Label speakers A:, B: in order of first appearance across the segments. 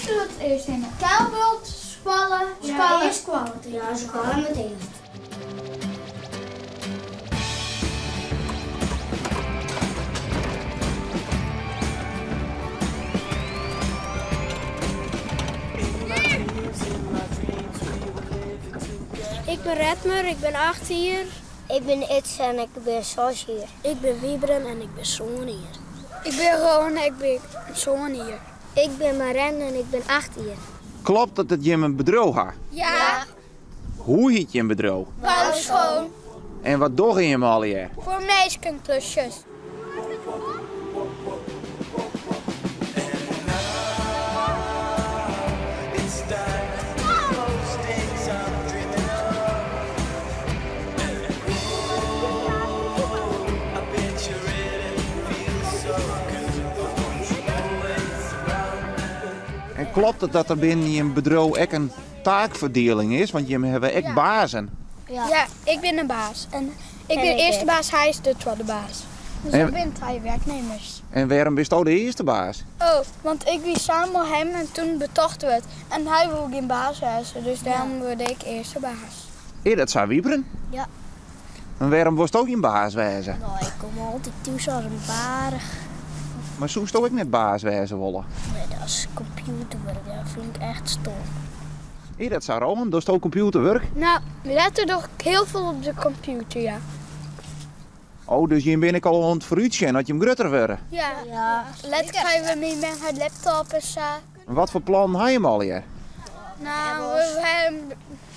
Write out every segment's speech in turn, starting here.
A: It earst yn de kuilbult, skoalle, skoalle.
B: Ja, skoalle met earst.
C: Ik bin Redmer, ik bin 8 jier.
B: Ik bin Itse en ik bin 6 jier.
C: Ik bin Wiebren en ik bin 7 jier. Ik bin Roan en ik bin 7 jier.
B: Ik bin Maren en ik bin 8 jier.
D: Klopt it dat jim in bedriuw ha?
A: Ja.
D: Hoe hjit jim bedriuw?
A: Bou Schoon.
D: En wat dogge jim allegear?
A: Foar minsken klusjes.
D: En klopt it dat der binnen jim bedriuw ek in taakferdieling is? Want jim hawwe ek bazen.
A: Ja, ik bin de baas. En ik bin de earste baas, hy is de twadde baas. Dus
D: En-
A: der binne trije wurknimmers.
D: En wêrom bisto de earste baas?
A: Oh, want ik wie samen mei him en toen betochten we it. En hy woe gjin baas wêze, dus dêrom wurde ik earste baas.
D: Is dat sa, Wiebren?
B: Ja.
D: En wêrom wolsto gjin baas wêze?
B: No, ik kom altyd thús as in baarch.
D: Mar soesto ek net baas wêze wolle?
B: Nee, dat is kompjûterwurk, dat fyn ik echt stom.
D: Is dat sa, Roan? Dochsto kompjûterwurk?
A: No, letter doch ik hiel folle op de kompjûter, ja.
D: Oh, dus jim binne ek al oan it foarútsjen as jim grutter wurde?
A: Ja.
B: Ja.
A: Letter krije we myn mem har laptop en sa.
D: En wat foar plannen ha jim allegear?
A: No, we,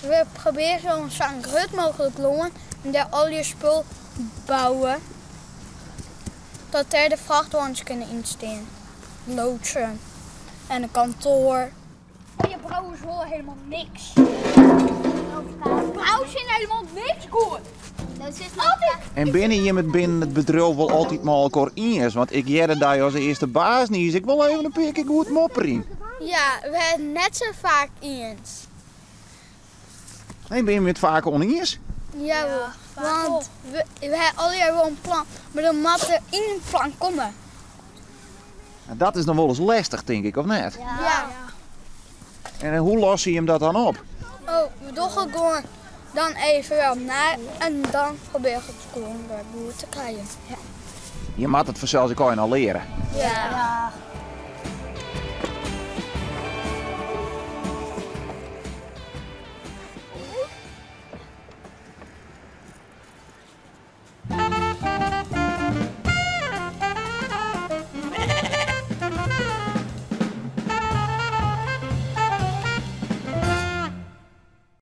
A: we probearje sa'n grut mooglik lân en dêr al je spul bouwe. Dat dêr de frachtweinen kinne ynstean. Loadsen. En in kantoar. Je brouwers wolle helemaal niks. Brouwers zijn helemaal niks goed. Altijd.
D: En binne jim it binnen it bedriuw wol altyd mei elkoar iens? Want ik hearde dy as earste baas niis ek wol even in pear kear goed mopperjen.
A: Ja, we ha it net sa faak iens.
D: Nee, binne jim it faak ûniens?
A: Ja, want we, we ha allegear wol in plan, mar dan moat der yn in plan komme.
D: En dat is dan wolris lestich, tink ik, of net?
A: Ja.
D: En hoe losse jim dat dan op?
A: Oh, we dogge gewoan dan even wer opnij en dan probearje ik it gewoan wer goed te krijen.
D: Je moatte it fansels ek al leare.
A: Ja.